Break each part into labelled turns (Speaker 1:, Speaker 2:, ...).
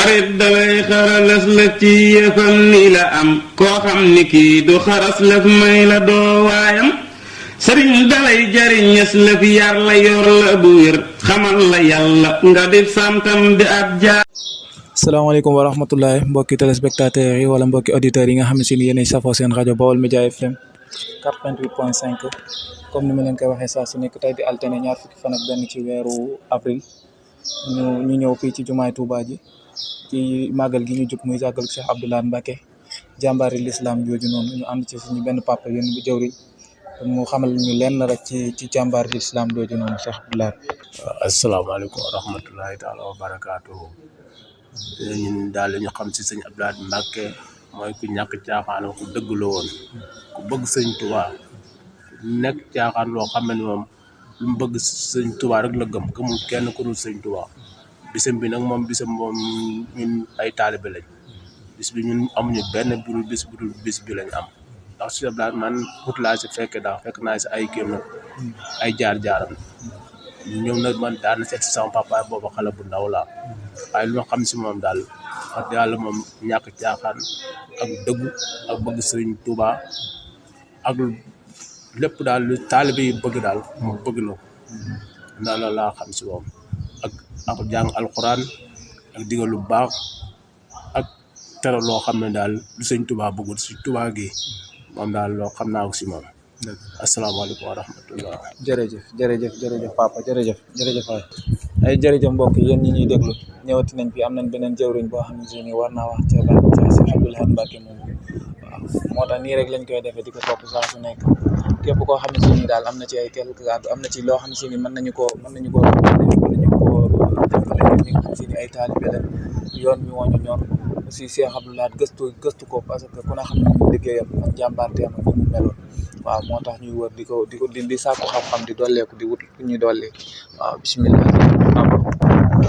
Speaker 1: xarit dalay xaralas la ci yëfam ni la am koo xam ni kii du xaras lëf may la doo waayam sëriñ dalay jariñes lëf yar la yor la bu wér xamal la yàlla nga def santam di ab jaar.
Speaker 2: salaamaaleykum wa rahmatullahi mbokki téléspectateurs yi wala mbokki auditeurs yi nga xam ne si yéenay safoo seen rajo Baol Média FM 88.5 comme ni ma leen koy waxee saa su nekk tey di altine ñaar fukki fan ak benn ci weeru avril ñu ñëw fii ci jumaay Touba ji ci màggal gi ñu jub muy màggal Cheikh Abdou Lahad Mbacké jàmbaari l'islam jooju noonu ñu ànd ci suñu benn papa yéen bu jëwriñ mu xamal ñu lenn rek ci jàmbaari l'islam jooju noonu Cheikh Abdou Lahad.
Speaker 3: asalaamaaleykum wa rahmatullahi taala wa barakaatuhu. ñun daal la ñu xam si sëñ Abdou Lahad Mbacké mooy ku ñàkk caaxaan ku dëgg la woon ku bëgg sëñ Touba nekk caaxaan loo xam ne moom lu mu bëgg sëñ Touba rek la gëmul kenn ku dul sëñ Touba. bisam bi nag moom bisam moom ñun ay taalibe lañ bis bi ñun amuñu benn budul bis bi lañ am ndax sëñ Abdou Lahad man xut laa si fekk naa si ay kéem nag ay jaar-jaaram ñëw nag man daan na seet si sama papa boobu xale bu ndaw laa waaye lu ma xam si moom daal wax dëgg yàlla moom ñàkk caaxaan ak dëggu ak bëgg sëriñ Touba ak lépp daal lu taalibe yi bëgg daal moom bëgg na ko ndax loolu laa xam si moom ak jàng alxuraan ak digal lu baax ak tere loo xam ne daal lu sëñ Touba bëggul si Touba gi moom daal loo xam naa ko si moom. asalaamaaleykum wa rahmatullah.
Speaker 2: jërëjëf papa jërëjëf waay ay jërëjëf mbokk yéen ñi ñuy déglu ñëwati nañ fi am nañ beneen jëwriñ boo xam ne si ni war naa wax ci Cheikh Abdou Lahad Mbacké moom waaw moo tax nii rek lañ koy defee di ko topp saa su nekk képp koo xam ne si ni daal am na ci ay quelques kàddu am na ci loo xam ne si ni mën nañu koo jàppale ñi nga xam si ni ay taalibe la yoon mi moo ñu ñor aussi Cheikh Abdou Lahad gëstu ko parce que ku ne xam ne liggéeyam ak jàmbaarteem ak mu meloon waaw moo tax ñuy wër di sàkku xam-xam di dolleeku di wut ñuy dolli waaw bismillah.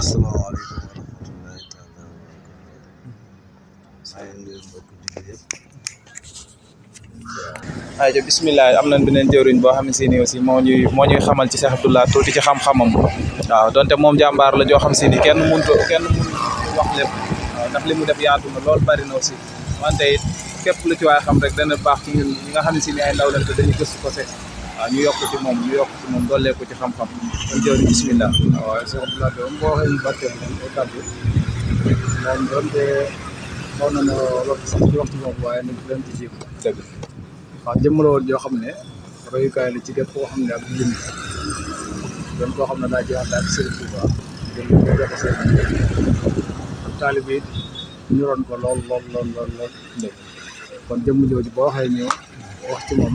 Speaker 4: asalaamaaleykum wa rahmatullahi taala
Speaker 2: ayca bismillah am nañ beneen jëwriñ boo xam ne si ni aussi moo ñuy xamal ci Cheikh Abdou Lahad tuuti ci xam-xamam waaw donte moom jàmbaar la joo xam si ni kenn mënut wax lépp waaw ndax li mu def yaatu na lool bari na aussi wante it képp lu ci waay xam rek dana baax ci ñun ñi nga xam ne si ni ay ndaw lañ te dañuy gëstu ko seet waaw ñu yokk ci moom dollee ko ci xam-xam kon jëwriñ bismillah.
Speaker 4: waaw Cheikh Abdou Lahad moom boo waxee ñu barkeel ay kàddu moom doonte xaw na wax sax ci waxtu boobu waaye nañ leen ci jiw
Speaker 2: dëgg
Speaker 4: waaw jëmm la woon joo xam ne royukaay la ci képp koo xam ne ak lim doon koo xam ne daa jeexal daal Sëriñ Touba jëm ko jox seen taalibe yi ñu ron ko lool kon jëmm jooju boo waxee ñu wax ci moom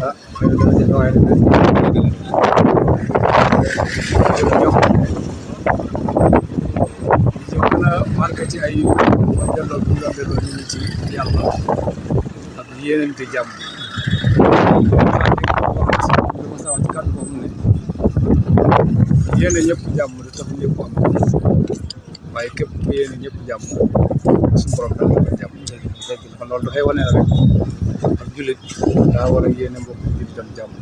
Speaker 4: ah xëy na dana jafe waaye dana ñu gën a marqué ci ay delloo bi ñu doon delloo ñu ci yàlla ak yéenante jàmm dama sa wax ci kàddu boobu ne yéene ñëpp jàmm du tax ñëpp am waaye képp ku yéene ñëpp jàmm suñu borom daal ko jàmm kon loolu dafay wane na rek ak jullit daa war a yéene mbokk jullitam jàmm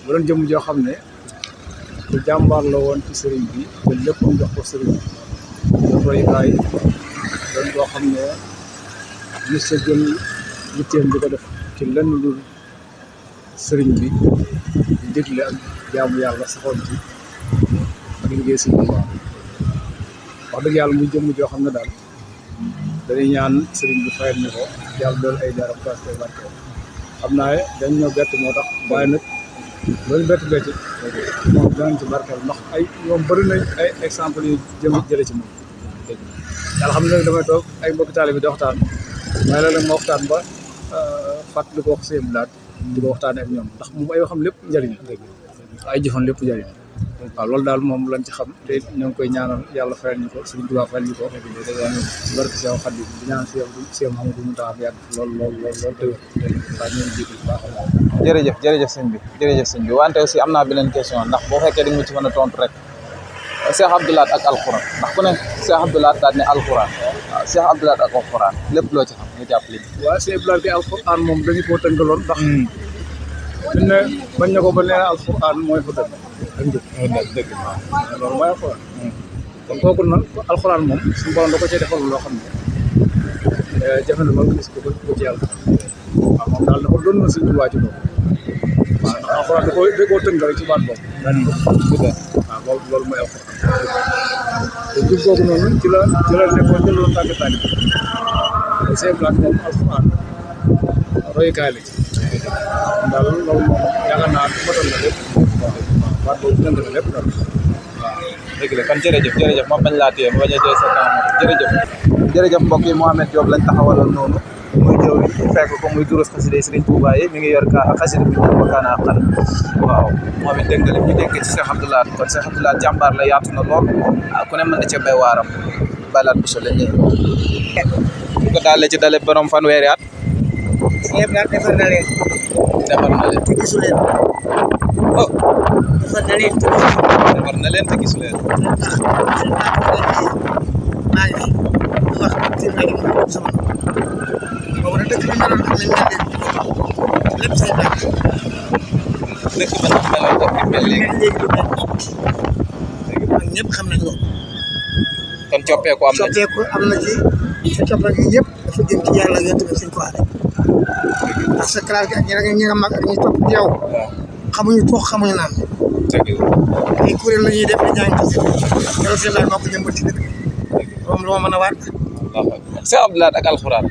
Speaker 4: bu doon jëmm joo xam ne ku jàmbaar la woon ci sëriñ bi te lépp am jox ko sëriñ bi doon royukaay doon koo xam ne mos sa jël yitteem di ko def ci lenn lu sëriñ bi di dégle ak jaamu yàlla saxoon ci ak liggéey si bu baax wax dëgg yàlla muy jëmm joo xam ne daal dañuy ñaan sëriñ bi fayal ñu ko yàlla doon ay jaaram place koy barke xam naa dañ ñoo bett moo tax waaye nag loolu bett moom danañ ci barkeel ndax ay moom bëri nañ ay exemple yu jële ci moom yàlla xam ne damay toog ay mbokki taalibe bi di waxtaan waaye léeg-léeg ma waxtaan ba fàttali ko wax sëñ Abdou Lahad di ko waxtaanee ak ñoom ndax moom ay waxam lépp njëriñ la ay jëfam lépp njëriñ waaw loolu daal moom lañ ci xam te ñoo ngi koy ñaanal yàlla fayal ñu ko Sëriñ Tuubaa fayal ñu ko barke Seex Xaadim di ñaan Seex Muhammadu Muntaxa bi yàgg lool te waaw ñoo ngi jégalu bu baax a baax.
Speaker 2: jërëjëf sëñ bi wante aussi am naa beneen question ndax boo fekkee di nga ci mën a tontu rek Cheikh Abdou Lahad ak alxuraan ndax ku ne Cheikh Abdou Lahad daal ne alxuraan waaw Cheikh Abdou Lahad ak alxuraan lépp loo ci xam nga jàpp li
Speaker 4: waaw Cheikh Abdou Lahad bi alxuraan moom dañu koo tënkaloon ndax ne bañ na ko ba nee na alxuraan mooy fa dëgg ak njëkk dëgg loolu mooy alxuraan kon kooku nag alxuraan moom suñu borom da ko cee defal loo xam ne jafe na loolu gis ko ci yàlla waaw moom daal dafa doon na suñu Tuubaa ci boobu waaw ndax alxuraan da koo tënk rek ci baat boobu waaw loolu mooy alxuraan te jub googu noonu ci la nekkoon jëloon tàgg-tàgg seen blaat moom alxuraan royukaay la ci daal loolu moom yaakaar naa matal na lépp waaw baat boobu tënk na lépp daal waaw
Speaker 2: dëgg la kon jërëjëf moom bañ laa téye ma bañ a téye sa temps jërëjëf mbokk yi Mouhamed Diop lañ taxawaloon noonu muy jëw fekk ko muy durus xasida Serigne Touba yi mi ngi yor xasida bi ñu wakkaana xal waaw moom it dégg nga ñu dénk ci Cheikh Abdou Lahad kon Cheikh Abdou Lahad jàmbaar la yaatu na lool ku ne mën na ca bay waaram balaat bu so lañ ñëw ñu ko daale ci dale borom fanweeri at
Speaker 5: ñëpp daal defar na leen te gisu leen
Speaker 2: oh
Speaker 5: defar na leen
Speaker 2: te gisu leen
Speaker 5: maa ngi fi wax ci rajo bi sama boobu nag dëkk bi meloon xam nañ ne lépp say baax
Speaker 2: dëkk ba ndax meloon ko mel léegi
Speaker 5: du mel ak ñëpp xam nañ loolu
Speaker 2: kon coppeeku am na ci
Speaker 5: am na ci sa coppeeku yi yëpp dafa jëm ci yàlla yonent bi suñ ko waxee ndax sa classe gi ak ñi nga mag ak ñi topp yow xamuñu toog xamuñu naan ay kuréel la ñuy def di jàng ci yàlla seen laaj moo ko jëmbal ci dëkk moom lu ma mën a waat
Speaker 2: Cheikh Abdou Lahad ak alxuraan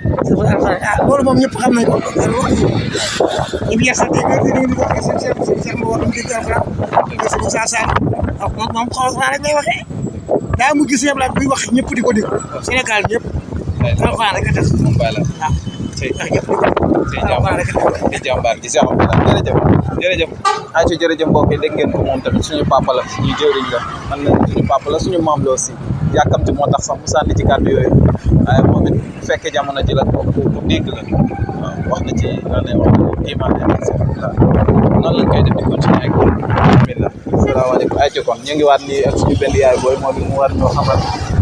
Speaker 5: loolu moom ñëpp xam nañ ko ñu ngi yàlla dégg di ko seen Cheikh Mbow am dégg alxuraan dégg seen Moussa Sall moom alxuraan rek lay waxee daa mu gis Cheikh Abdou Lahad buy wax ñëpp di ko dégg Sénégal ñëpp alxuraan rek a tax
Speaker 2: voilà
Speaker 5: ndax ñëpp alxuraan rek a tax
Speaker 2: di jàmbaar gi Cheikh Abdou Lahad jërëjëf ayca jërëjëf mbokk yi dégg ngeen ko moom tamit suñu papa la suñu jëwriñ la man na suñu papa la suñu maam la aussi yàkkamti moo tax sax mu sànni ci kàddu yooyu waaye moom it bu fekkee jamono ji la ku dégg la waaw wax na ci iman noonu lañ koy def di continuer ak bismillah asalaamaaleykum ayca kon ñu ngi waat nii ak suñu benn yaay booy moom it mu war ñoo xamal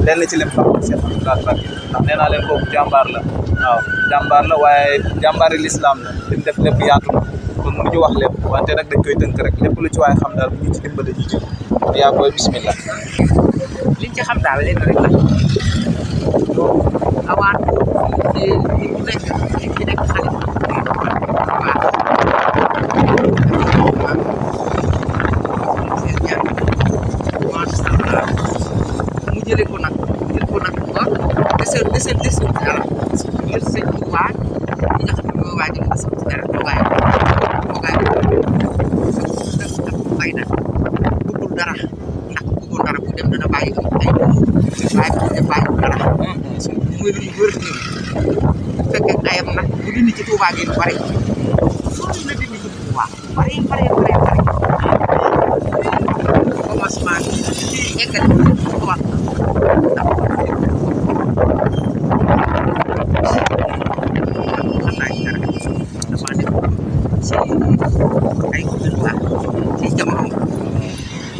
Speaker 2: lenn ci lim xam Cheikh Abdou Lahad Mbacké ndax nee naa leen kooku jàmbaar la waaw jàmbaar la waaye jàmbaari lislaam la li mu def lépp yaatu na kon mënuñu wax lépp wante nag dañ koy tënk rek lépp lu ci waaye xam daal bu ñu ci dimbale ñu jël yaa booy bismillah
Speaker 5: liñ ci xam daal leen rek la avant ci nekk xale mu jëlee ko nag ba desel dara ngir sëñ Tuubaa ñi nga xam ne mooy waajal ko sax dara toogaay fay na bëggul dara ndax bëggul dara bu dem dana bàyyi am ay waaye bu dem bàyyi dara muy lu ñu wër nii bu fekkee ayam nag bu dindi ci Tuubaa gi lu bari loolu la dindi ci Tuubaa bari commencement ci eggal ko wax ay ci jamono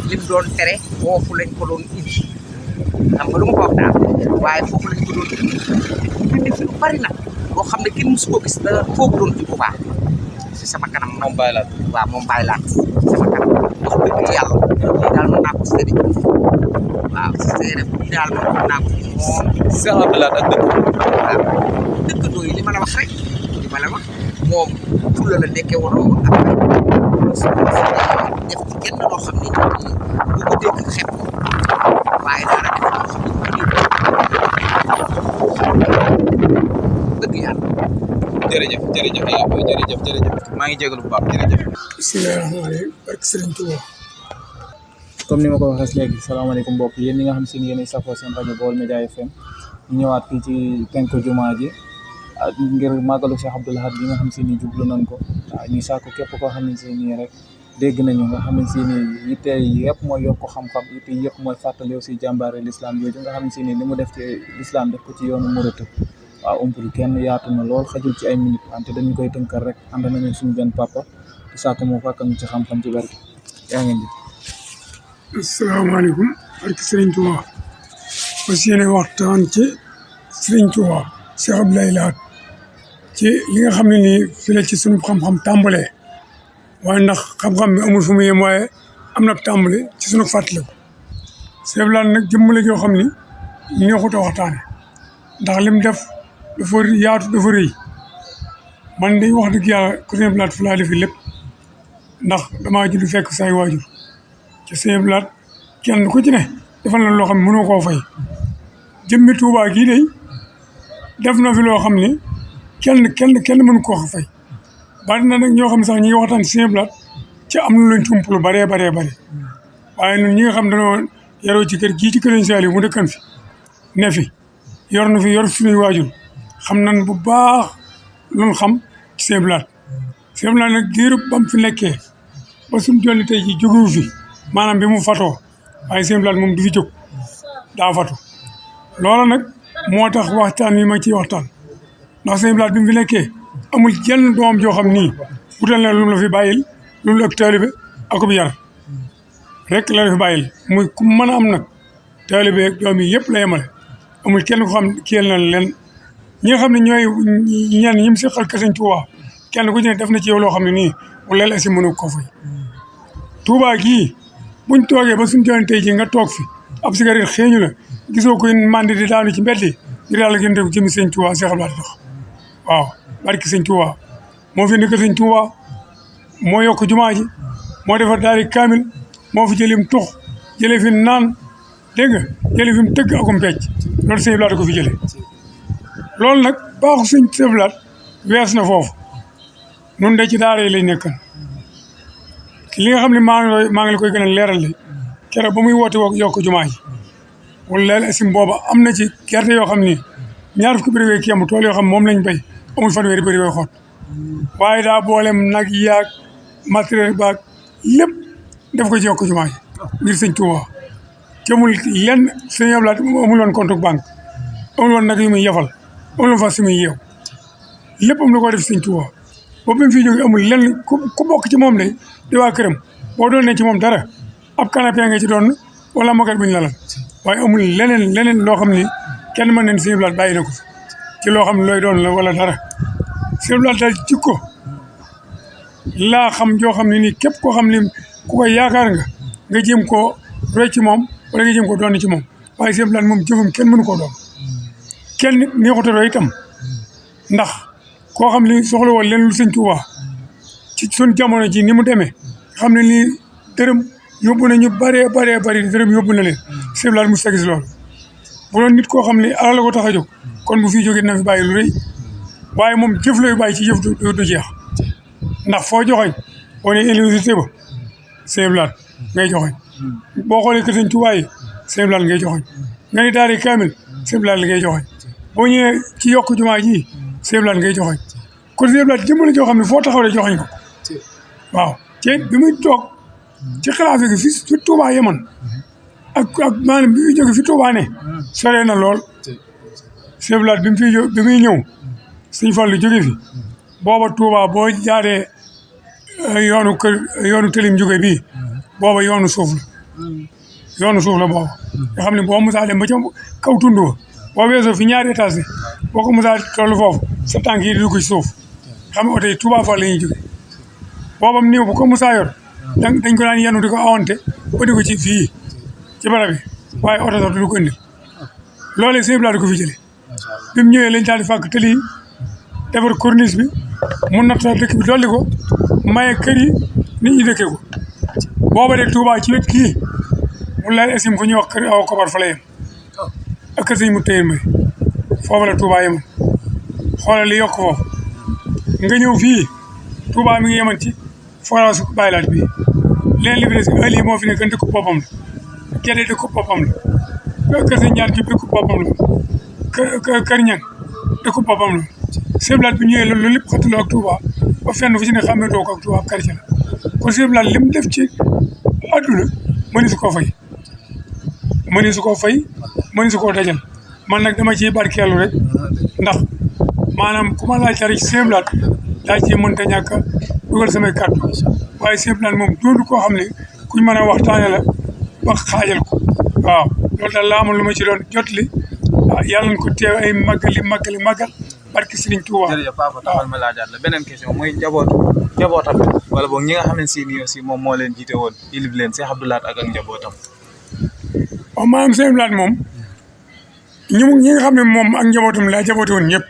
Speaker 5: lim doon tere foofu lañ ko doon indi xam nga lu ma ko wax daal waaye foofu lañ ko doon indi fi lu bari nag loo xam ne kenn musu ko gis da foofu doon ci bu baax si sama kanam
Speaker 2: moom Baye Laat
Speaker 5: waaw moom Baye Laat sama kanam wax dëgg ci yàlla lii daal mën naa ko séedee waaw séedee lii daal mën naa ko moom
Speaker 2: Cheikh Abdou Lahad ak dëkk
Speaker 5: waaw dëkkandoo yi li ma la wax rek li ma la wax moom fulla la nekkee waroo ak def ci kenn loo xam ne bu ko dégg xeeb ko waaye daal def loo xam ne dëgg yàlla.
Speaker 2: jërëjëf yaa booy jërëjëf maa ngi jégalu bu baax jërëjëf.
Speaker 5: bismillaahi barke Sëriñ Tuubaa.
Speaker 2: comme ni ma ko waxee léegi salaamaaleykum mbokk yéen ñi nga xam si ne yéenay safoo seen rajo Baol Média FM ñu ñëwaat fii ci penku jumaa ji ngir màggalu Cheikh Abdou Lahad bi nga xam si ni jublu nañ ko waaw ñu sàkku képp koo xam ne si nii rek dégg nañu nga xam ne si ni yitte yëpp mooy yokk xam-xam yitte yëpp mooy fàttali aussi jàmbaare l'islam yooyu nga xam ne si ni li mu def ci l'islam def ko ci yoonu murit waaw umpul kenn yaatu na lool xajul ci ay minutes wante dañu koy tënkal rek ànd nañu suñu benn papa di sàkku moo fàkkal ñu ci xam-xam ci barke yaa ngeen di.
Speaker 6: asalaamaaleykum barke Sëriñ Tuubaa fas yéene waxtaan ci Sëriñ Tuubaa Cheikh Abdou Lahad ci li nga xam ne nii fi la ci sunu xam-xam tàmbalee waaye ndax xam-xam bi amul fu mu yem waaye am na tàmbale ci sunu fàttaliku Sëñ Abdou Lahad nag jëmm la joo xam ni neexut a waxtaane ndax lim def dafa yaatu dafa rëy man day wax dëgg yàlla ku Sëñ Abdou Lahad fu laa defi lépp ndax damaa judd fekk say waajur ci Sëñ Abdou Lahad kenn ku ci ne defal na loo xam ne mënoo koo fay jëmmi Tuubaa gii day def na fi loo xam ne kenn mënu koo fay bari na nag ñoo xam ne sax ñi ngi waxtaan Sëñ Abdou Lahad ci am na luñ tump lu baree waaye ñun ñi nga xam dañoo yaroo ci kër gii ci kër Saliou mu dëkkan fi ne fi yor na fi yor suñuy waajur xam nan bu baax luñ xam ci Sëñ Abdou Lahad Sëñ Abdou Lahad nag diirub bam fi nekkee ba suñu jolli tey ji jógewu fi maanaam bi mu fatoo waaye Sëñ Abdou Lahad moom du fi jóg daa fatu loola nag moo tax waxtaan wi ma ciy waxtaan ndax Sëñ Abdou Lahad bi mu fi nekkee amul jenn doom joo xam nii wutal na lu mu la fi bàyyil loolu ak taalibe akub yar rek la fi bàyyil muy ku mën a am nag taalibe ak doom yi yëpp la yemale amul kenn ko xam kiyal na leen ñi nga xam ne ñooy ñenn ñi mu seqal ka Sëñ Tuubaa kenn ku ci ne def na ci yow loo xam ne nii mu leel asi mënu ko fay Tuubaa gii buñ toogee ba suñu joon tey ji nga toog fi ab cigarette xeeñu la gisoo koy mandi di daanu ci mbedd yi ngir yàlla gën def jëmi Sëñ Tuubaa Seex Abdou Lahad tax waaw barki Sëñ Tuubaa moo fi nekk Sëñ Tuubaa moo yokk jumaa ji moo defar daari kaamil moo fi jëlim tux jëlee fi naan dégg nga jëlee fi mu tëgg akum pecc loolu Sëñ Abdou Lahad ko fi jëlee loolu nag baaxu Sëñ Abdou Lahad wees na foofu nun de ci daara yi lañ nekkan li nga xam ne maa ngi la koy gën a leeral de keroog ba muy woote woo yokk jumaa ji wala leel asim booba am na ci gerte yoo xam ni ñaar fukki bëri kii am tool yoo xam moom lañ béy amul fanweeri bëri xoot waaye daa boolem nag yaag matériel baag lépp def ko ci yokk jumaa ji ngir Sëñ Tuubaa cëmul lenn Sëñ Abdou Lahad amul woon compte banque amul woon nag yu muy yefal amul woon fas yu muy yeew lépp am na koo def Sëñ Tuubaa boobu bi mu fi jógee amul lenn ku bokk ci moom de di waa këram boo doon ne ci moom dara ab canapé nga ci doon wala moket bu ñu lalal waaye amul leneen loo xam ni kenn mën nañ Sëñ Abdou Lahad bàyyi na ko fi ci loo xam ne looy doon la wala dara Sëñ Abdou Lahad daal jikko laa xam joo xam ne nii képp koo xam ne ku koy yaakaar nga jéem koo roy ci moom wala nga jéem koo doon ci moom waaye Sëñ Abdou Lahad moom jëfam kenn mënu koo doon kenn nit neexut a roy itam ndax koo xam ne soxla woon leen lu Sëñ Tuubaa ci suñ jamono ji ni mu demee xam ne lii dërëm yóbbu na ñu bari dërëm yóbbu na leen Sëñ Abdou Lahad mu gis loolu bu doon nit koo xam ne alal la ko tax a jóg kon bu fi jógee dina fi bàyyi lu rëy waaye moom jëf lay bàyyi ci jëf du jeex ndax foo joxoñ boo nee université ba Sëñ Abdou Lahad ngay joxoñ boo xoolee kër Sëñ Tuubaa yi Sëñ Abdou Lahad ngay joxoñ nga ni daari kaamil Sëñ Abdou Lahad ngay joxoñ boo ñëwee ci yokk jumaa ji Sëñ Abdou Lahad ngay joxoñ kon Sëñ Abdou Lahad jëmm la joo xam ne foo taxaw rek joxoñ ko waaw te bi muy toog ci xilaafa gi fi Tuubaa yeman ak maanaam bi muy jóge fi Tuubaa ne soree na lool Sëñ Abdou Lahad bi muy ñëw Sëñ Fallu jóge fi booba Tuubaa boo jaaree yoonu tëlim jóge bii booba yoonu suuf la booba nga xam ne boo musaa dem ba ca kaw tund wa boo weesoo fi ñaari étage bi boo ko musaa toll foofu sa tànk yi di dugg ci suuf xam nga oto yi Tuubaa fa la ñuy jóge boobam néew bu ko musaa yor dañ ko daan yenu di ko awante ba di ko ci fii ci barab bi waaye oto sax du ko indi loolee Sëñ Abdou Lahad ko fi jëlee bi mu ñëwee lañ daal di fàkk tëli defar corniche bi mu natta dëkk bi dolli ko maye kër yi nit ñi dëkkee ko booba de Touba ci wet kii mu laal esim fu ñuy wax kër awa kobar fa la yem ak kër Sëñ mu téyeen may foofu la Touba yeman xoolal li yokk foofu nga ñëw fii Touba mi ngi yeman ci forage su Baay Laat bi leen li fi des ali moo fi nekk dëkku boppam la Gédé dëkku boppam la kër Sëñ ñaar jub dëkku boppam la kër ñan dëkku boppam la Sëñ Abdou Lahad bi ñëwee loolu lépp xatuloo ak Touba ba fenn fu ci ne xamee doo ko ak Touba ab quartier la kon Sëñ Abdou Lahad li mu def ci àdduna mëni su koo fay mëni su koo dajal man nag dama ciy barkeelu rek ndax maanaam ku ma laaj dara ci Sëñ Abdou Lahad daa ciy mënta ñàkk a dugal samay kàddu waaye Sëñ Abdou Lahad moom doonul koo xam ne kuñ mën a waxtaane la ba xaajal ko waaw loolu daal laa amoon lu ma ci doon jotli yàlla na ko teew ay màggal barki Sëriñ Tuuba.
Speaker 2: jërëjëf Papa taxal ma laajaat la beneen question mooy njabootam wala boog ñi nga xam ne si nii aussi moom moo leen jiite woon yilif leen Cheikh Abdou Lahad ak njabootam.
Speaker 6: waaw maanaam seen laat moom ñi nga xam ne moom ak njabootum laa jaboote woon ñëpp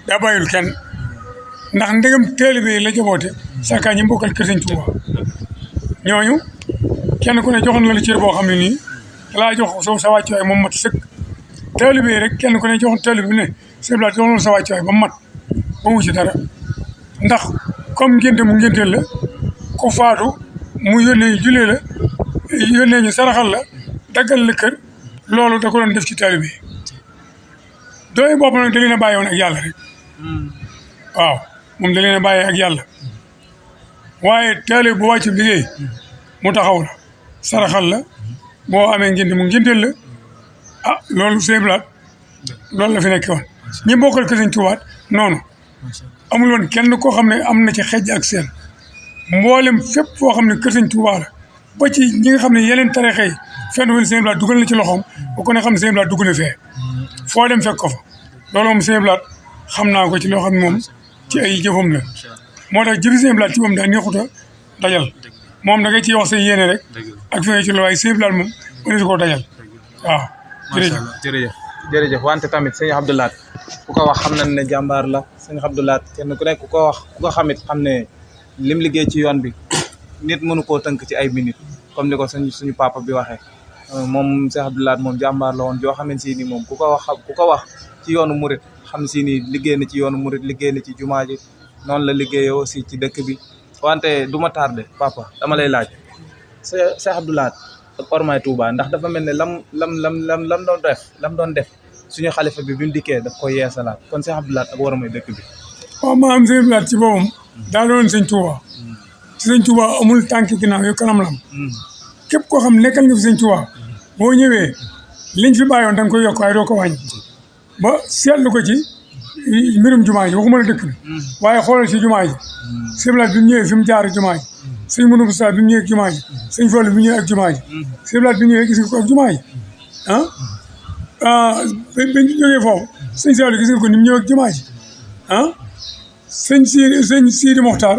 Speaker 6: daa bàyyil kenn ndax ndegam taalibe la jaboote saka ñi mbokkal kër Sëñ Tuuba ñooñu kenn ku ne joxoon la la cër boo xam ne nii dalaa jox sa wàccuwaay moom mat sëkk taalibe rek kenn ku ne joxoon taalibe bi ne seen laat joxoon la sa wàccuwaay ba mat ba mu ci dara ndax comme ngénte mu ngénteel la ku faatu mu yónnee julee la yónnee ñu saraxal la daggal la kër loolu da ko doon def ci taalibe bi dooy bopp nag da leen a bàyyi woon ak yàlla rek waaw moom da leen a bàyyi ak yàlla waaye taalibe bu wàccu liggéey mu taxaw la saraxal la boo amee ngénte mu ngénteel la ah loolu Sëñ Blaat loolu la fi nekkee woon ñi bokkal kër Sëñ Tuubaa noonu amul woon kenn koo xam ne am na ci xejj ak seen mboolem fépp foo xam ne kër Sëñ Tuubaa la ba ci ñi nga xam ne yeneen tarixa yi fenn wen Sëñ Blaat dugal na ci loxoom ba ko ne xam ne Sëñ Blaat dugg na fee foo dem fekk ko fa loolu moom Sëñ Blaat xam naa ko ci loo xam ne moom ci ay jëfam la moo tax jëfi Sëñ Blaat ci moom daa neexuta dajal moom da ngay ciy wax sa yéene rek ak fi nga ci la waaye Sëñ Blaat moom mënees koo dajal waaw
Speaker 2: jërëjëf wante tamit sëñ Abdou Lahad ku ko wax xam nañ ne jàmbaar la sëñ Abdou Lahad kenn ku nekk ku ko wax ku ko xamit xam ne lim liggéey ci yoon bi nit mënu koo tënk ci ay minutes comme ni ko suñu papa bi waxee moom sëñ Abdou Lahad moom jàmbaar la woon joo xamante si ni moom ku ko wax ci yoonu murit xam si ni liggéey na ci yoonu murit liggéey na ci jumaa ji noonu la liggéeyee aussi ci dëkk bi wante du ma tardé papa dama lay laaj sëñ Abdou Lahad ak ormay Touba ndax dafa mel ne lam doon def suñu xalifa bi mu dikkee daf koy yeesalaat kon Sëñ Abdou Lahad ak ormay dëkk bi
Speaker 6: waaw maanaam Sëñ Blaat ci boppam daa doon Sëñ Tuuba ci Sëñ Tuuba amul tànk ginnaaw yu kanam lam képp koo xam nekkal nga fi Sëñ Tuuba boo ñëwee liñ fi bàyyoon da nga koy yokk waaye doo ko wàññi ba seetlu ko ci mbirum jumaa ji waxuma la dëkk bi waaye xoolal ci jumaa ji Sëñ Blaat bi mu ñëwee fi mu jaar jumaa ji sëñ Mourou Moussa bi mu ñëwee ak jumaa ji sëñ Fallu bi mu ñëwee ak jumaa ji Sëñ Blaat bi mu ñëwee gis nga ko ak jumaa ji bañ jógee foofu sëñ Saliou gis nga ko ni mu ñëwee ak jumaa ji sëñ Sidi Mokhtar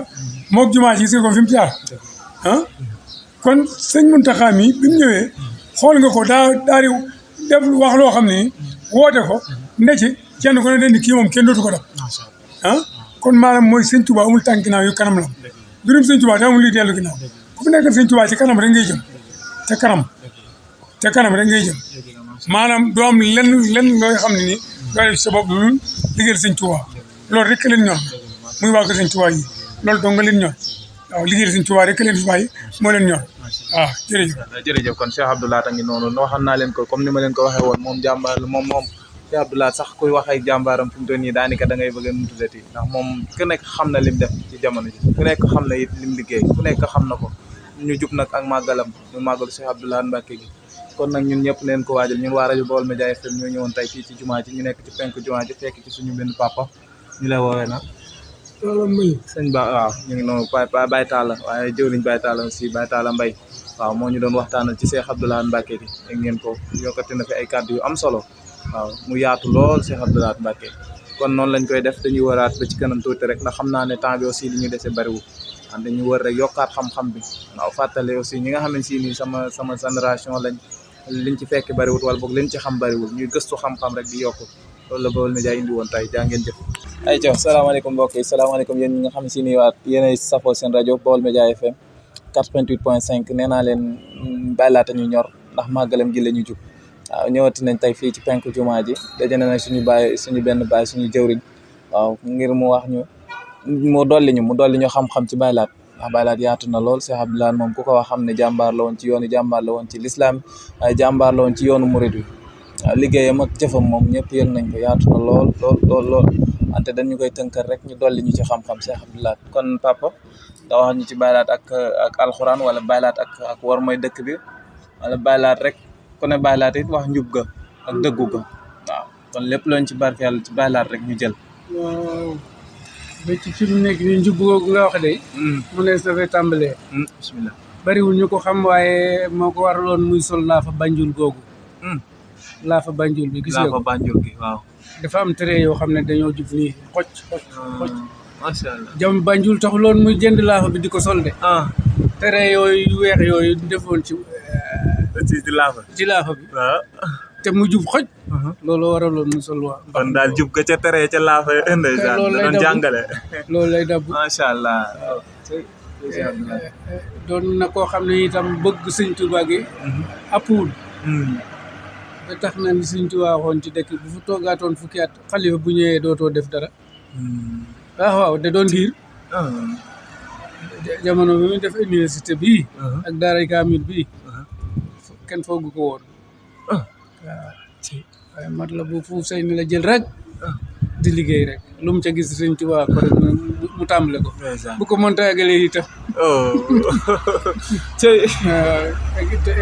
Speaker 6: mook jumaa ji gis nga ko fi mu jaar kon sëñ Mountakha mi bi mu ñëwee xool nga ko daa di def wax loo xam ne woote ko ndeci kenn ko ne den kii moom kenn dootu ko def kon maanaam mooy sëñ Touba amul tànk ginnaaw yu kanam la mbirum sëñ Touba daa amul luy dellu ginnaaw ku fi nekkal sëñ Touba ci kanam rek ngay jëm ca kanam rek ngay jëm maanaam doo am lenn looy xam ne nii doo def sa bopp lu liggéeyal sëñ Touba loolu rek leen ñor muy waa ko sëñ Touba yi loolu dong nga leen ñor waaw liggéeyal sëñ Touba rek leen fi bàyyi moo leen ñor waaw
Speaker 2: jërëjëf kon Cheikh Abdou Lahad a ngi noonu waxoon naa leen ko comme ni ma leen ko waxee woon moom jàmbaar la moom Cheikh Abdou Lahad sax kuy wax ay jàmbaaram fi mu toll nii daanaka da ngay bëgg a tuddati ndax moom ku nekk xam na lim def ci jamono ji ku nekk xam na it lim liggéey ku nekk xam na ko ñu jub nag ak màggalam ñu màggalu Cheikh Abdou Lahad Mbacké gi kon nag ñun ñëpp leen ko waajal ñun waa rajo Baol Média FM ñoo ñëwoon tey fii ci jumaa ji ñu nekk ci penku jumaa ji fekk ci suñu benn papa ñu lay woowee nag sëñ Ba waaw ñu ngi noonu Baye Talla waaye jëwriñ Baye Talla aussi Baye Talla Mbaye waaw moo ñu doon waxtaanal ci Cheikh Abdou Lahad Mbacké gi ak ngeen ko yokkati na fi ay kàddu yu am solo waaw mu yaatu lool Cheikh Abdou Lahad Mbacké kon noonu lañ koy def dañuy waraat ba ci kanam tuuti rek ndax xam naa ne temps bi aussi li ñu dese bariwul and dañuy wër rek yokkaat xam-xam bi waaw fàttale aussi ñi nga xam ne si nii sama génération liñ ci fekk bariwul wala boog liñ ci xam bariwul ñuy gëstu xam-xam rek di yokku loolu la Baol Média indi woon tey jaa ngeen jëf ay co salaamaaleykum mbokk yi salaamaaleykum yéen ñi nga xam ne si nii waat yéenay safoo seen rajo Baol Média FM 88.5 nee naa leen bàyyi laata ñu ñor ndax màggalam gi la ñu jub waaw ñëwati nañ tey fii ci penku jumaa ji daje na suñu benn baay suñu jëwriñ waaw ngir mu wax ñu mu dolli ñu xam-xam ci Baye Laat ndax Baye Laat yaatu na lool Cheikh Abdou Lahad moom ku ko wax xam ne jàmbaar la woon ci yoonu jàmbaar la woon ci lislaam waaye jàmbaar la woon ci yoonu murid wi waaw liggéeyam ak jëfam moom ñëpp yëg nañ ko yaatu na lool wante dañu koy tënkal rek ñu dolli ñu ci xam-xam Cheikh Abdou Lahad kon papa da wax ñu ci Baye Laat ak alxuraan wala Baye Laat ak war mooy dëkk bi wala Baye Laat rek ku ne Baye Laat it wax njub ga ak dëggu ga waaw kon lépp loñ ci barkeel ci Baye Laat rek ñu jël
Speaker 7: waaw ba ci fi mu nekk nii njub googu nga wax de mu nees dafay tàmbalee
Speaker 2: bismillah
Speaker 7: bariwul ñu ko xam waaye moo ko waraloon muy sol laafa Banjul googu laafa Banjul bi gis nga
Speaker 2: laafa Banjul gi waaw
Speaker 7: dafa am tere yoo xam ne dañoo jub nii xocc
Speaker 2: macha allah
Speaker 7: jam Banjul taxuloon muy jënd laafa bi di ko sol de tere yooyu weex yooyu defoon ci
Speaker 2: ci laafa
Speaker 7: ci laafa bi
Speaker 2: waaw
Speaker 7: te mu jub xoj loolu waraloon mu sol waa
Speaker 2: kon daal jub ga ca tere ca laafa ndeysaan
Speaker 7: loolu lay
Speaker 2: doon
Speaker 7: dabu.
Speaker 2: jàngale
Speaker 7: loolu lay dabb
Speaker 2: macha allah
Speaker 7: doon na koo xam ne itam bëgg sëñ Tuubaa gi appuwul ba tax na li sëñ Tuubaa waxoon ci dëkk bu fu toogaatoon fukki at xalifa bu ñëwee dootoo def dara waaw da doon giir jamono bi muy def université bii ak daaray kaamil bii kenn foogu ko woon waaw waaye mat la bu fuuf say ni la jël rek di liggéey rek lu mu ca gis sëñ Tuubaa ko rek mu tàmbale ko bu ko mënta eggalee itam
Speaker 2: cey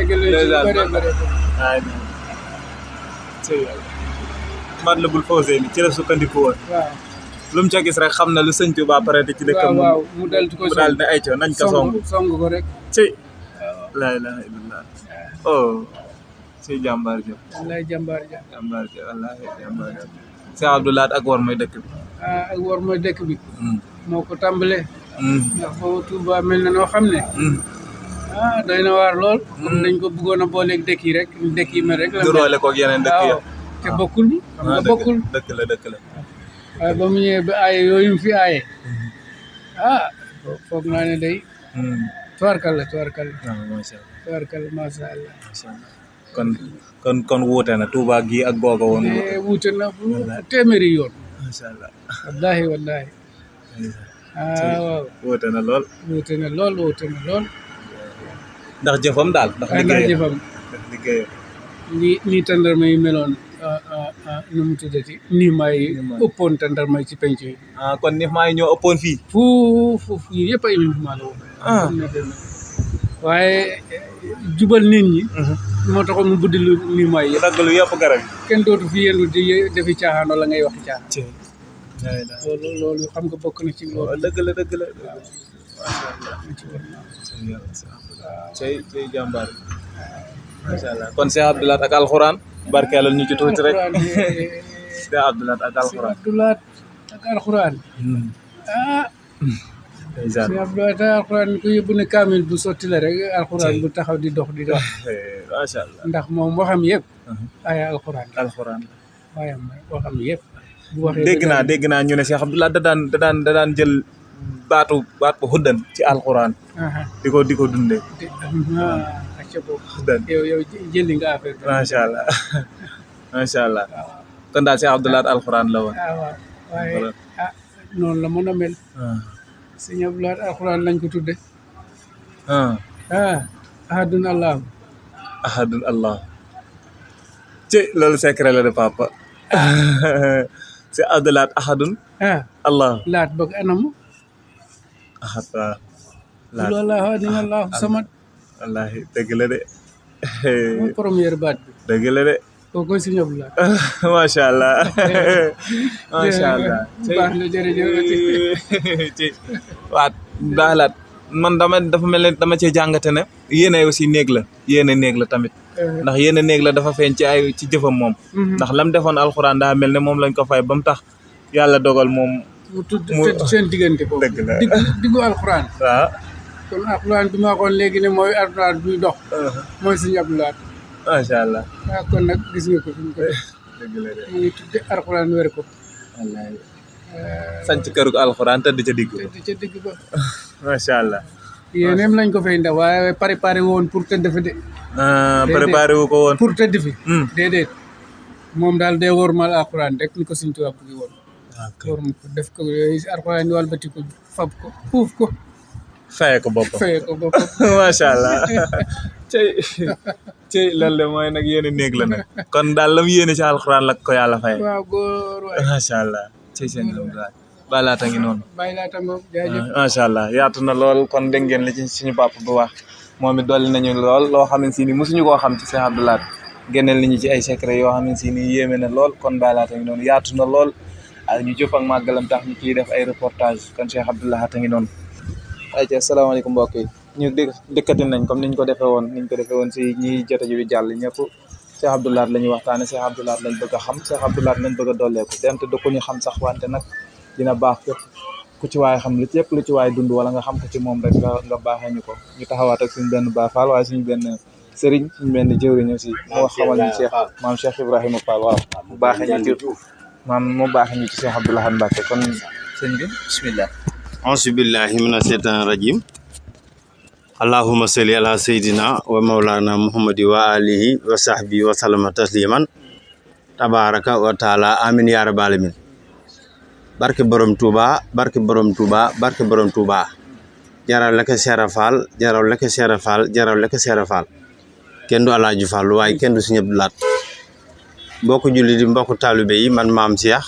Speaker 7: eggalee ci bare bare
Speaker 2: cey mat la bul fausé ni ci la sukkandiku woon
Speaker 7: waaw
Speaker 2: lu mu ca gis rek xam na lu sëñ Tuubaa pare ci dëkkam moom
Speaker 7: waaw mu dal ko
Speaker 2: mu daal ne ay co nañ ko
Speaker 7: song ko rek
Speaker 2: cey laa ilaha illallah cey jàmbaar ja
Speaker 7: wallaay jàmbaar ja
Speaker 2: jàmbaar ja wallahi jàmbaar ja Cheikh Abdou Lahad ak war mooy dëkk bi
Speaker 7: ak war mooy dëkk bi moo ko tàmbalee ndax boobu Touba mel na noo xam ne doy na waar lool comme dañ ko bëggoon a booleeg dëkk yi rek dëkk yi mel rek la
Speaker 2: duroole koog yeneen dëkk ya
Speaker 7: te bokkul xam nga bokkul
Speaker 2: dëkk la
Speaker 7: waaye ba mu ñëwee ba aaye yooyu mu fi aaye foog naa ne day tubaarkalla masha Allah
Speaker 2: kon wuute na Touba gi ak googa woon
Speaker 7: wuute na bu téeméeri yoon
Speaker 2: masha Allah
Speaker 7: wallahi waaw
Speaker 2: wuute na lool ndax jëfam daal ndax
Speaker 7: jëfam nii tàndarma yi meloon nu mu tuddati nii maay ëppoon tàndarma ci penc yi
Speaker 2: kon ni maay ñoo ëppoon fii
Speaker 7: fuuf yi yëpp ay maa la woon waaye jubal nit ñi moo taxoon mu buddi lu nii maay yi
Speaker 2: dagg lu yëpp garab yi
Speaker 7: kenn dootu fi yendu di defi caaxaan wala ngay waxi caaxaan loolu xam nga bokk na ci loolu
Speaker 2: dëgg la cey jàmbaar masha Allah kon Cheikh Abdou Lahad ak alxuraan barkeelal ñu ci tuuti rek Cheikh Abdou Lahad ak alxuraan
Speaker 7: Cheikh Abdou Lahad ak alxuraan ku yóbbu ne kaamil bu sotti la rek alxuraan bu taxaw di dox
Speaker 2: masha Allah
Speaker 7: ndax moom waxam yëpp ay alxuraan waayam waxam yëpp bu waxee
Speaker 2: dégg naa ñu ne Cheikh Abdou Lahad da daan jël baat bu xuddan ci alxuraan di ko dundee
Speaker 7: yow jëli nga affaire bi
Speaker 2: masha Allah kon daal Cheikh Abdou Lahad alxuraan la woon
Speaker 7: waaye noonu la mën a mel sëñ Abdou Lahad alxuraan lañ ko tudde ahadun allah
Speaker 2: ci loolu secret la de papa Cheikh Abdou Lahad ahadun allah
Speaker 7: laat bëgg anamu
Speaker 2: ahad
Speaker 7: loolu ahadun allah samad
Speaker 2: wallahi dëgg la de
Speaker 7: mooy première baat bi
Speaker 2: dëgg la de
Speaker 7: kooku sëñ Abdou Lahad
Speaker 2: masha Allah
Speaker 7: baax na jërëjëf
Speaker 2: waat daalaat man dafa mel ne dama cee jàngate ne yéene aussi néeg la tamit ndax yéene néeg la dafa feeñ ci jëfam moom ndax lam defoon alxuraan daa mel ne moom lañ ko fay ba mu tax yàlla dogal moom
Speaker 7: mu tudd seen diggante boobu
Speaker 2: dëgg la
Speaker 7: diggu alxuraan
Speaker 2: waaw
Speaker 7: kon alxuraan bi ma waxoon léegi ne mooy alxuraan buy dox mooy sëñ Abdou Lahad
Speaker 2: masha Allah
Speaker 7: waaw kon nag gis nga ko fi mu ko def
Speaker 2: dëgg la de
Speaker 7: mu ngi tudde alxuraan wér ko
Speaker 2: wallahi sanc kërug alxuraan tëdd ca digg
Speaker 7: ba
Speaker 2: masha Allah
Speaker 7: yéeneem lañ ko fay ndax waaye préparé woon pour tëdd fi de
Speaker 2: préparé wu ko woon
Speaker 7: pour tëdd fi déedéet moom daal dee wormal alxuraan rek ni ko Sëñ Tuubaa bëgg woon war mu ko def ko alxuraan ñu walbati ko fab ko fuuf ko
Speaker 2: faye ko boppam masha Allah cey loolu de mooy nag yéene néeg la nag kon daal lam yéene ci alxuraan la ko yàlla faye
Speaker 7: waaw góor waay
Speaker 2: masha Allah cey seen daal bàyyi laata ngi noonu
Speaker 7: bàyyi laata moom jaajëf
Speaker 2: masha Allah yaatu na lool kon dégg ngeen li ci suñu papa bu wax moom it dolli nañu lool loo xamante ni mosuñu koo xam ci Cheikh Abdou Lahad génneel nañu ci ay secret yoo xamante ni yéeme na lool kon bàyyi laata ngi noonu yaatu na lool ñu jëf ak màggalam tax ñu ciy def ay reportage kon Cheikh Abdou Lahad a ngi noonu ayca asalaamaaleykum mbokk yi ñu dëkkati nañ comme niñ ko defee woon si ñi jot a ji bi jàll ñëpp Cheikh Abdou Lahad la ñuy waxtaane Cheikh Abdou Lahad lañ bëgg a xam Cheikh Abdou Lahad lañ bëgg a dolleeku dente da ko ñu xam sax wante nag dina baax képp ku ci waay xam lépp lu ci waay dund wala nga xam ko ci moom rek nga baaxee ñu ko ñu taxawaat ak suñu benn Baay Faal waaye suñu benn Serigne suñu benn jëwriñ aussi moo xamal ñu Cheikh maam Cheikh Ibrahima Fall waaw mu baaxee ñu ci maam mu baaxee ñu ci Cheikh Abdou Lahad Mbacké kon sëñ bi bismillah
Speaker 8: auzu billahi mina shaytani rajim allahumma salli ala sayyidina wa maulana muhammadi wa alihi wa sahbihi wa sallama tasliman tabaraka wa taala amin ya rabbal alamin barke borom Touba barke borom Touba barke borom Touba jaral la ko Cheikh Fall jaral la ko Cheikh Fall jaral la ko Cheikh Fall kenn du Alaaji Fall waaye kenn du Sëñ Abdou Lahad mbokku julli di mbokku taalibe yi man maam Cheikh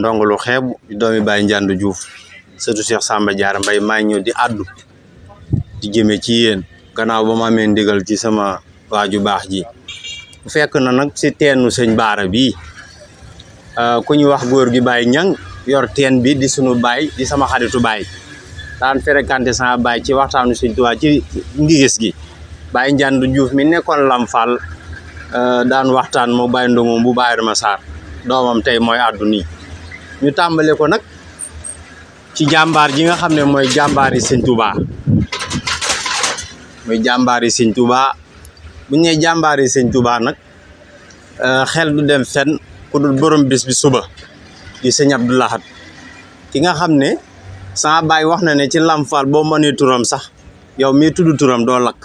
Speaker 8: ndongo lu xeebu doomi Baye Ndiandu Diouf surtout Cheikh Samba Diarra Mbaye maa ñëw di addu di jëme ci yéen gannaaw ba ma amee ndigal ci sama waaju baax ji fekk na nag si teenu sëñ Baara bii ku ñu wax góor gi Baye Ñang yor teen bi di sunu baay di sama xaritu baay daan fréquenté sama baay ci waxtaanu sëñ Tuubaa ci ngigis gi Baye Ndiandu Diouf mi nekkoon Lam Fall daan waxtaan moo Baye Ndongo bu Baye Rama Sarr doomam tey mooy addu nii ñu tàmbale ko nag ci jàmbaar ji nga xam ne mooy jàmbaari sëñ Tuubaa mooy jàmbaari sëñ Tuubaa bu ñu nee jàmbaari sëñ Tuubaa nag xel du dem fenn ku dul borom bis bi suba di sëñ Abdou Lahad ki nga xam ne sama baay wax na ne ci Lam Fall boo mënee turam sax yow mii tudd turam doo lakk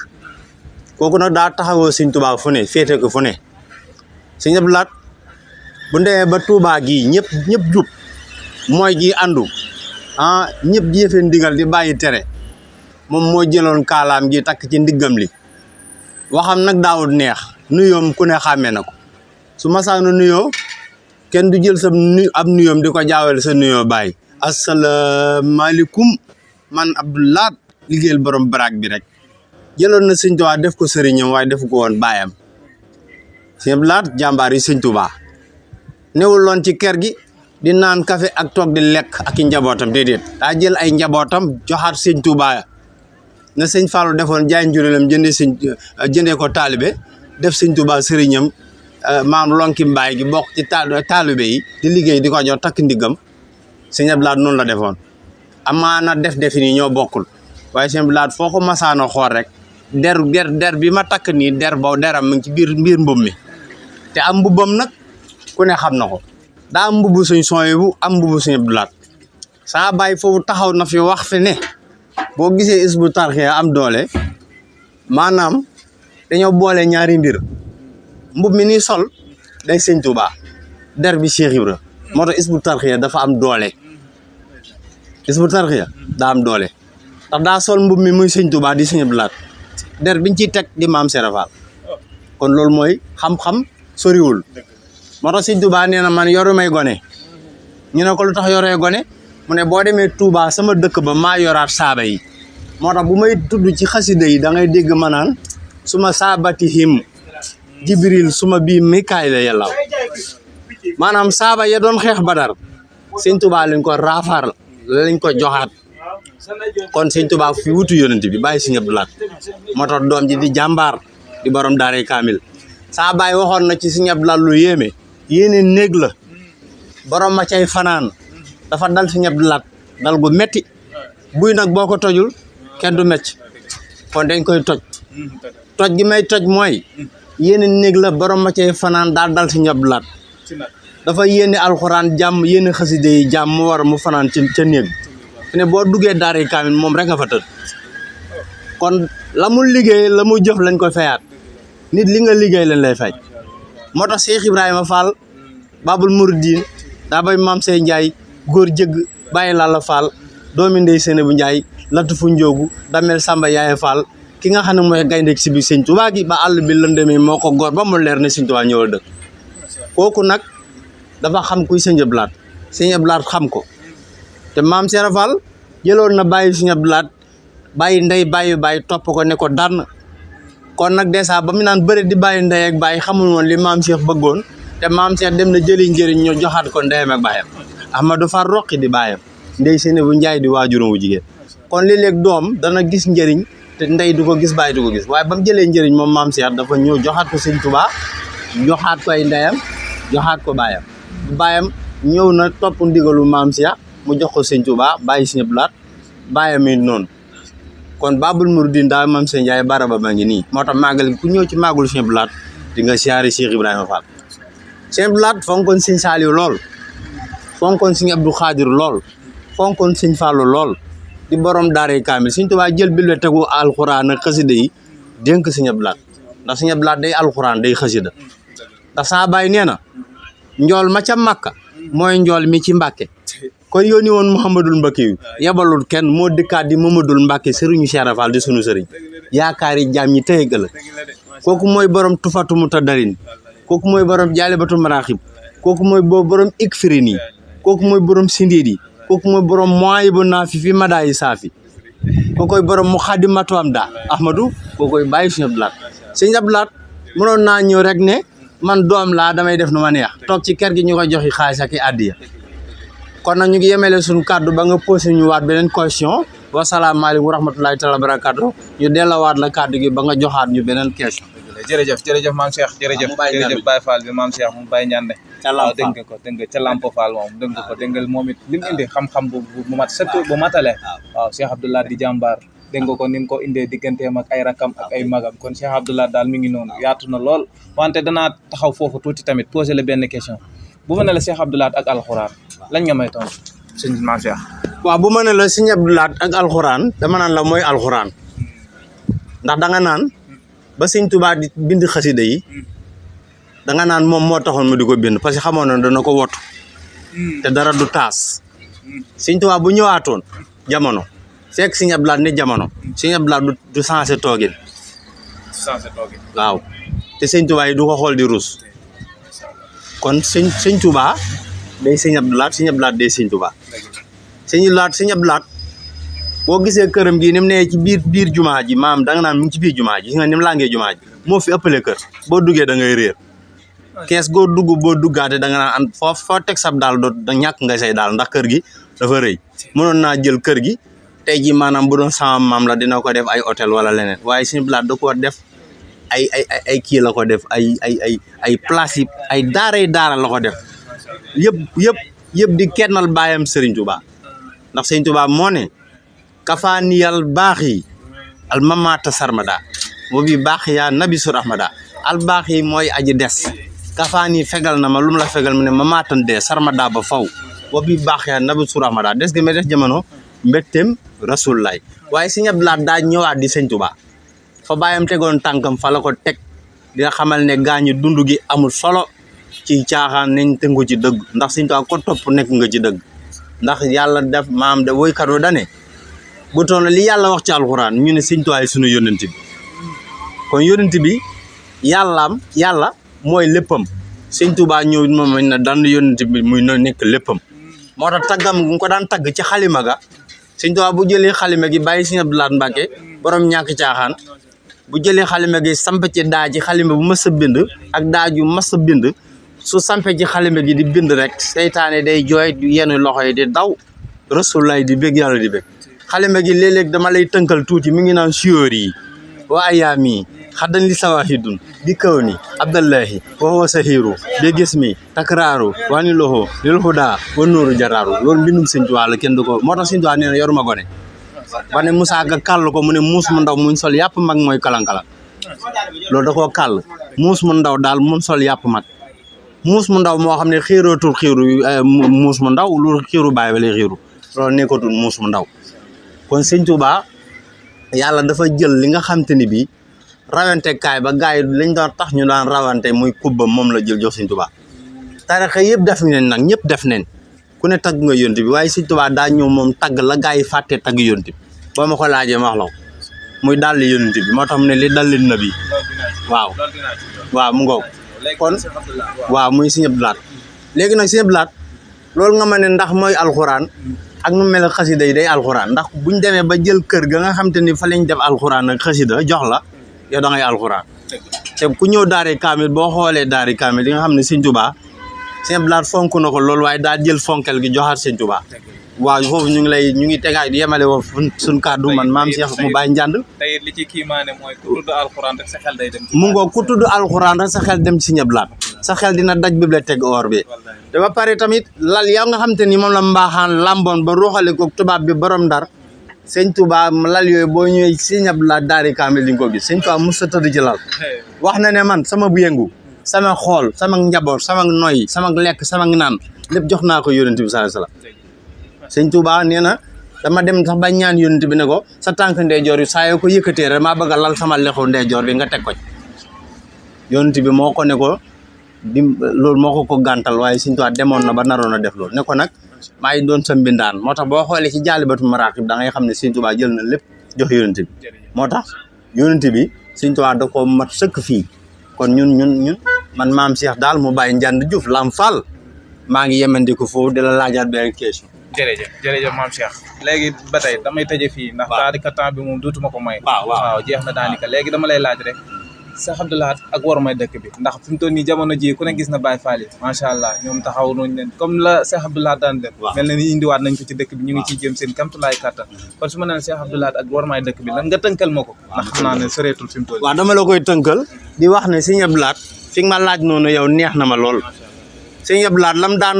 Speaker 8: kooku nag daa taxawoo sëñ Tuubaa fu ne féete ko fu ne sëñ Abdou Lahad bu ndemee ba Tuubaa gii ñëpp jub mooy gi àndu ñëpp jëfe ndigal di bàyyi tere moom moo jëloon kaalaam gi takk ci ndiggam li waxam nag daawut neex nuyoom ku ne xàmmee na ko su masaanu nuyoo kenn du jël sa ab nuyoom di ko jaawale sa nuyoo bàyyi asalaamaaleykum man Abdou Lahad liggéeyal borom baraag bi rek jëloon na sëñ Tuubaa def ko sëriñam waaye defu ko woon baayam sëñ Abdou Lahad jàmbaar yi sëñ Tuubaa newul loon ci kër gi di naan café ak toog di lekk ak i njabootam déedéet daa jël ay njabootam joxaat sëñ Tuubaa na sëñ Fallou defoon jaay njuréelam jëndee ko taalibe def sëñ Tuubaa sëriñam maam lonki mbaay gi bokk ci taalibe yi di liggéey di ko jox takk ndiggam sëñ Abdou Lahad noonu la defoon amaana defi nii ñoo bokkul waaye sëñ Abdou Lahad foo ko masaano xool rek der bi ma takk nii deram mu ngi ci biir mbub mi te am mbubbam nag ku ne xam na ko daa am mbubbu suñ sooy bu am mbubbu sëñ Abdou Lahad saa bàyyi foofu taxaw na fi wax fi ne boo gisee Hizbut Tarqiyyah am doole maanaam dañoo boole ñaari mbir mbub mi ni sol day sëñ Tuubaa der bi Cheikh Ibra moo tax Hizbut Tarqiyyah dafa am doole Hizbut Tarqiyyah daa am doole ndax daa sol mbub mi muy sëñ Tuubaa di sëñ Abdou Lahad der biñ ciy teg di maam Cheikh Fall kon loolu mooy xam-xam soriwul moo tax sëñ Tuubaa nee na man yoru may gone ñu ne ko lu tax yoree gone mu ne boo demee Touba sama dëkk ba maa yoraat saaba yi moo tax bu may tudd ci xasida yi da ngay dégg ma naan suma saabati him jibril suma bii Mikaayil la yàllaaw maanaam saaba ya doon xeex Badar sëñ Tuubaa lañ ko raafaar lañ ko joxaat kon sëñ Tuubaa fi wutu yonent bi bàyyi sëñ Abdou Lahad moo tax doom ji di jàmbaar di borom daaray kaamil saa baay waxoon na ci sëñ Abdou Lahad lu yéeme yéene néeg la borom ma cay fanaan dafa dal sëñ Abdou Lahad dal gu metti buy nag boo ko tojul kenn du mecc kon dañ koy toj gi may toj mooy yéene néeg la borom ma cay fanaan daal dal sëñ Abdou Lahad dafa yéene alxuraan jàmm yéene xaside yi jàmm mu war mu fanaan ca néeg fi ne boo duggee daaray kaamil moom rek nga fa tëdd kon la mu liggéey la mu jëf lañ koy fayaat nit li nga liggéey lañ lay fay moo tax Cheikh Ibrahima Fall Babul Mouridine daa bay maam Sey Ndiaye góor jëgg bàyyi Lalla Fall doomi ndey Sene bu Ndiaye lattu fu njóogu damel Samba Yaaye Fall ki nga xam ne mooy gaynde si biir sëñ Tuubaa gi ba àll bi lëndëmee moo ko góor ba mu leer ne sëñ Tuubaa ñëwal dëkk kooku nag dafa xam kuy sëñ Abdou Lahad sëñ Abdou Lahad xam ko te maam Cheikh Fall jëloon na bàyyi sëñ Abdou Lahad bàyyi ndey bàyyi topp ko ne ko dànn kon nag dèjà ba mu naan bëri di bàyyi ndey ak bàyyi xamul woon li maam Cheikh bëggoon te maam Cheikh dem na jëli njëriñ ñoo joxaat ko ndeyam ak bàyyam Ahmadou Far Roqi di bàyyam ndey Sene bu Njaay di waajuram wu jigéen kon léeg-léeg doom dana gis njëriñ te ndey du ko gis bàyyi du ko gis waaye ba mu jëlee njëriñ moom maam Cheikh dafa ñëw joxaat ko sëñ Tuubaa joxaat ko ay ndeyam joxaat ko bàyyam ñëw na topp ndigalu maam Cheikh mu jox ko sëñ Tuubaa bàyyi sëñ Abdou Lahad bàyyam yi noonu kon Babul Mouridine daal Mame Seye Ndiaye baraba ma ngi nii moo tax màggal ku ñëw ci màggul Sëñ Abdou Lahad di nga siyaare Cheikh Ibrahima Fall Sëñ Abdou Lahad fonkoon Sëñ Saliou lool fonkoon Sëñ Abdou Khadir lool fonkoon Sëñ Fallou lool di borom daaray kaamil Sëñ Tuubaa jël bi la tegu alxuraan ak xasida yi dénk Sëñ Abdou Lahad ndax Sëñ Abdou Lahad day alxuraan day xasida ndax saa baay nee na njool ma ca Makka mooy njool mi ci Mbàkke kon yónni woon Mouhamadul Mbacke yu yebalul kenn moo dëkkaat di Mamadul Mbacke sëriñu Cheikh Rafal di sunu sëriñ yaakaari jaam ñi tey ëllëg kooku mooy borom tufatu mutadarin kooku mooy borom jaalibatu maraaxib kooku mooy borom ikfirini kooku mooy borom sindiidi kooku mooy borom moayibu naafi fi madaayi saafi kookoy borom mu xaadimatu am daa Ahmadou kookoy bàyyi Sëñ Abdou Lahad Sëñ Abdou Lahad mënoon naa ñëw rek ne man doom laa damay def nu ma neex toog ci kër gi ñu ko joxi xaalis ak i àddiya kon nag ñu ngi yemele suñu kàddu ba nga posé ñu waat beneen question wasalaamaaleykum wa rahmatulahi taala wa barakatu ñu dellawaat la kàddu gi ba nga joxaat ñu beneen question.
Speaker 9: jërëjëf Mame Cheikh jërëjëf Baye Fall bi Mame Cheikh mu Baye Ñande waaw dégg nga ko dégg nga ca Lampo Fall moom dégg nga ko dégg nga moom it li mu indi xam-xam bu mat sëkk bu matale waaw Cheikh Abdou Lahad di jàmbaar dégg nga ko ni mu ko indee digganteem ak ay rakam ak ay magam kon Cheikh Abdou Lahad daal mi ngi noonu yaatu na lool wante danaa taxaw foofu tuuti tamit posé la benn question bu ma ne la Cheikh Abdou Lahad ak alxuraan lañ nga may tontu sëñ Mame Cheikh.
Speaker 8: waaw bu ma ne la Sëñ Abdou Lahad ak alxuraan dama naan la mooy alxuraan ndax danga naan ba Sëñ Tuubaa di bind xasida yi danga naan moom moo taxoon mu di ko bind parce que xamoon na dana ko wotu te dara du taas Sëñ Tuubaa bu ñëwaatoon jamono fekk Sëñ Abdou Lahad ne jamono Sëñ Abdou Lahad du sensé toogin waaw te Sëñ Tuubaa yi du ko xool di rus kon Sëñ Tuubaa day Sëñ Abdou Lahad Sëñ Abdou Lahad day Sëñ Tuubaa Sëñ Abdou Lahad boo gisee këram gi ni mu nee ci biir jumaa ji maam danga naan mu ngi ci biir jumaa ji gis nga ni mu langee jumaa ji moo fi ëppale kër boo duggee da ngay réer kees goo dugg boo duggaate da nga naan foo teg sab daal doo da ñàkk nga say daal ndax kër gi dafa rëy mënoon naa jël kër gi tey ji maanaam bu doon sama maam la dina ko def ay hôtel wala leneen waaye Sëñ Abdou Lahad da ko def ay kii la ko def ay place yi ay daara la ko def yëpp di kennal baayam Serigne Touba ndax Serigne Touba moo ne kafaaniyal baax yi al mamata sarmada boo bi baax yaa nabi sur ahmada al baax yi mooy aji des kafaani fegal na ma lu mu la fegal mu ne mamatan dee sarmada ba faw boo bi baax yaa nabi sur ahmada des gi ma des jamono mbégteem rasulullah waaye Sëñ Abdou Lahad daa ñëwaat di Sëñ Touba fa baayam tegoon tànkam fa la ko teg dina xamal ne gaañu dund gi amul solo ci caaxaan nañ tëngu ci dëgg ndax Sëñ Tuubaa ko topp nekk nga ci dëgg ndax yàlla def maam de woykat wa dane bu toon li yàlla wax ci alxuraan ñu ne Sëñ Tuubaa sunu yónnent bi kon yónnent bi yàlla mooy léppam Sëñ Tuubaa ñëw moom na daan yónnent bi muy nekk léppam moo tax taggam nga ko daan tagg ci xalima ga Sëñ Tuubaa bu jëlee xalima gi bàyyi Sëñ Abdou Lahad Mbàkke borom ñàkk caaxaan bu jëlee xalima gi samp ci daa ji xalima bu mas a bind ak daaju mas a bind su sampe ci xalima gi di bind rek seytaane day jooy yenn loxo yi di daw Rasulullah di bég yàlla di bég xalima gi léeg-léeg dama lay tënkal tuuti mi ngi naan siyoor yi wa ayaami xaddan li sawahidun bi kaw ni abdallahi wa huwa sahiru bi gis mi takraaru wani loxo lil huda wa nuuru jaraaru loolu mbindum Sëñ Tuubaa la kenn du ko moo tax Sëñ Tuubaa nee na yoruma gone ba ne Moussa ga kàll ko mu ne muus mu ndaw muñ sol yàpp mag mooy kalankala loolu da koo kàll muus mu ndaw daal mun sol yàpp mag muus mu ndaw moo xam ne xiirootul xiiru muus mu ndaw lu xiiru bàyyi ba lay xiiru loolu nekkatul muus mu ndaw kon Sëñ Tuubaa yàlla dafa jël li nga xam te ni bii rawante kaay ba gars yi lañ doon tax ñu daan rawante muy kubba moom la jël jox Sëñ Tuubaa tarixa yëpp def nañ nag ñëpp def nañ ku ne tagg nga yonent bi waaye Sëñ Tuubaa daa ñëw moom tagg la gars yi fàtte tagg yonent bi boo ma ko laajee ma wax la ko muy dalli yonent bi moo tax mu ne li dalli nabi waaw mu ngoog kon waaw muy Sëñ Abdou Lahad léegi nag Sëñ Abdou Lahad loolu nga ma ne ndax mooy alxuraan ak nu mel xasida yi day alxuraan ndax buñ demee ba jël kër ga nga xam te ni fa lañ def alxuraan ak xasida jox la yow da ngay alxuraan te ku ñëw daari kaamil boo xoolee daari kaamil di nga xam ne Sëñ Tuubaa Sëñ Abdou Lahad fonk na ko loolu waaye daal jël fonkel gi joxaat Sëñ Tuubaa waaw foofu ñu ngi tegaay yemale woo suñ kàddu man maam Cheikh mu bàyyi njànd
Speaker 9: tey li ci kiimaane mooy ku tudd alxuraan rek sa xel day dem
Speaker 8: mu ngoo ku tudd alxuraan rek sa xel dem ci Sëñ Abdou Lahad sa xel dina daj bibliothèque or bi te ba pare tamit lal yaa nga xam te ni moom la mbaaxaan lamboon ba ruuxale ko tubaab bi borom Ndar sëñ Touba lal yooyu boo ñëwee sëñ Abdoulaye daari kaamil di nga ko gis sëñ Touba mos a tëdd ci lal wax na ne man sama bu yëngu sama xool sama njaboot sama noy sama lekk sama naan lépp jox naa ko yonent bi sallallahu alayhi wasallam sëñ Touba nee na dama dem sax ba ñaan yonent bi ne ko sa tànk ndeyjoor yi saa yoo ko yëkkatee rek maa bëgg a lal sama lexu ndeyjoor bi nga teg ko yonent bi moo ko ne ko loolu moo ko gàntal waaye sëñ Touba demoon na ba naroon a def loolu ne ko nag maa ngi doon sa mbindaan moo tax boo xoolee ci jaalibatu maraqib da ngay xam ne sëñ Touba jël na lépp jox yonent bi moo tax yonent bi sëñ Touba da ko mat sëkk fii kon ñun man maam Cheikh daal mu bàyyi Njand Diouf Lam Fall maa ngi yemandiku foofu di la laajaat benn question.
Speaker 9: jërëjëf maam Cheikh léegi ba tey damay tëje fii ndax daanaka temps bi moom dootuma ko may waaw jeex na daanaka léegi dama lay laaj rek Cheikh Abdou Lahad ak warumay dëkk bi ndax fi mu toll nii jamono ji ku ne gis na Baye Fall yi macha allah ñoom taxaw nañ leen comme la Cheikh Abdou Lahad daan def mel na ni indiwaat nañ ko ci dëkk bi ñu ngi ciy jëm seen kamtulaay kàttan kon su ma nee Cheikh Abdou Lahad ak warumay dëkk bi lan nga tënkal ma ko ndax xam naa ne soreetul fi mu toll
Speaker 8: waaw dama la koy tënkal di wax ne sëñ Abdou Lahad fi nga ma laaj noonu yow neex na ma lool sëñ Abdou Lahad lam daan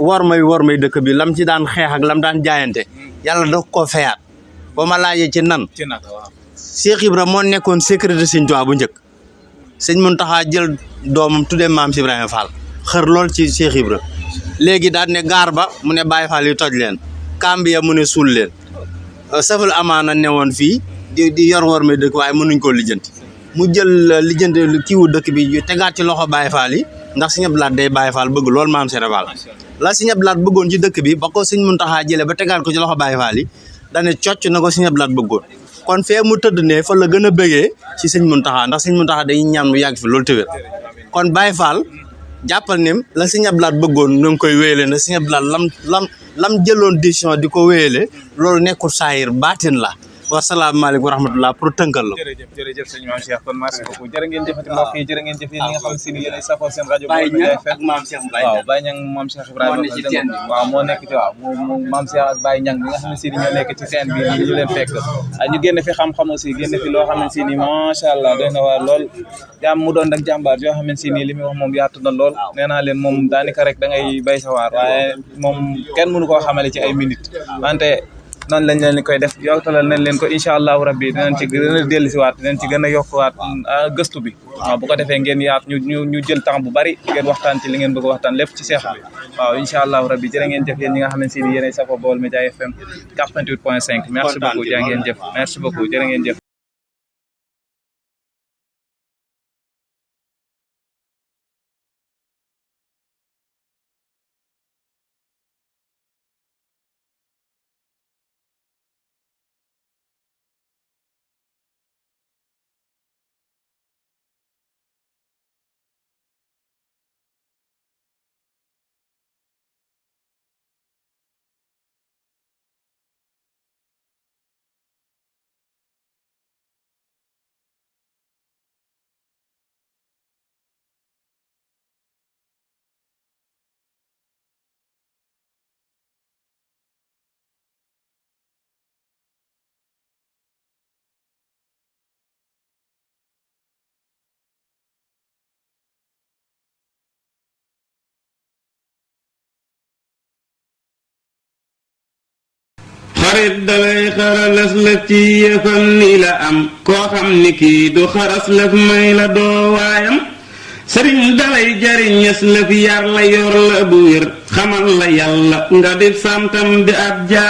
Speaker 8: warmay dëkk bi lam ci daan xeex ak lam daan jaayante yàlla da ko feyaat boo ma laajee ci nan
Speaker 9: waaw
Speaker 8: Cheikh Ibra moo nekkoon sécurité sëñ Tuubaa bu njëkk sëñ Muntaxa jël doomam tuddee maam si Ibrahima Fall xër lool ci Cheikh Ibra léegi daal ne gaar ba mu ne Baye Fall yi toj leen Kambiya mu ne suul leen safal amaana ne woon fii di yor warmay dëkk waaye mënuñ koo lijjanti mu jël lijjanti kiiwu dëkk bi tegaat ci loxo Baye Fall yi ndax sëñ Abdou Lahad day Baye Fall bëgg lool maam Serigne Fall la sëñ Abdou Lahad bëggoon ci dëkk bi ba ko sëñ Muntaxa jëlee ba tegaat ko ci loxo Baye Fall yi dane cocc na ko sëñ Abdou Lahad bëggoon kon fee mu tëdd ne fa la gën a bëggee ci sëñ Muntaxa ndax sëñ Muntaxa dañuy ñaan mu yàgg fi loolu tëwér kon Baye Fall jàppal ne la sëñ Abdou Lahad bëggoon ñu ngi koy wéyale na sëñ Abdou Lahad lam jëloon décision di ko wéyale loolu nekkul saayir baatin la wasalaamaaleykum wa rahmatulah pour tënkal la.
Speaker 9: jërëjëf sëñ Mame Cheikh kon merci beaucoup jërë ngeen jëfati mbokk yi jërë ngeen jëf yéen ñi nga xam si ni yéenay safoo seen rajo Baol Médias FM waaw Baye Niang Mame Cheikh Ibrahima waaw moo nekk ci waaw moom Mame Cheikh ak Baye Niang bi nga xam ne si ni ñoo nekk ci seen bi ni ñu leen fekk ñu génn fi xam-xam aussi génn fi loo xam ne si ni macha allah doy na waar lool jàmm mu doon nag jàmbaar yoo xam ne si ni li muy wax moom yaatu na lool nee naa leen moom daanaka rek da ngay bay sa waar waaye moom kenn mënu koo xamale ci ay minutes wante noonu lañ leen koy def yoktalal nañ leen ko incha allahu rabbi dinañ ci gën a dellusiwaat dinañ ci gën a yokkuwaat gëstu bi waaw bu ko defee ngeen yaat ñu jël temps bu bari ngeen waxtaan ci li ngeen bëgg a waxtaan lépp ci seex bi waaw incha allahu rabbi jërë ngeen jëf yéen ñi nga xam ne si ni yéenay safoo Baol Médias FM 88.5 merci beaucoup jaa ngeen jëf merci beaucoup jërë ngeen jëf
Speaker 1: xarit dalay xaralas lëf ci yëfam ni la am koo xam ni kii du xaras lëf may la doo waayam sëriñ dalay jariñes lëf yar la yor la bu wér xamal la yàlla nga di santam di ab jaar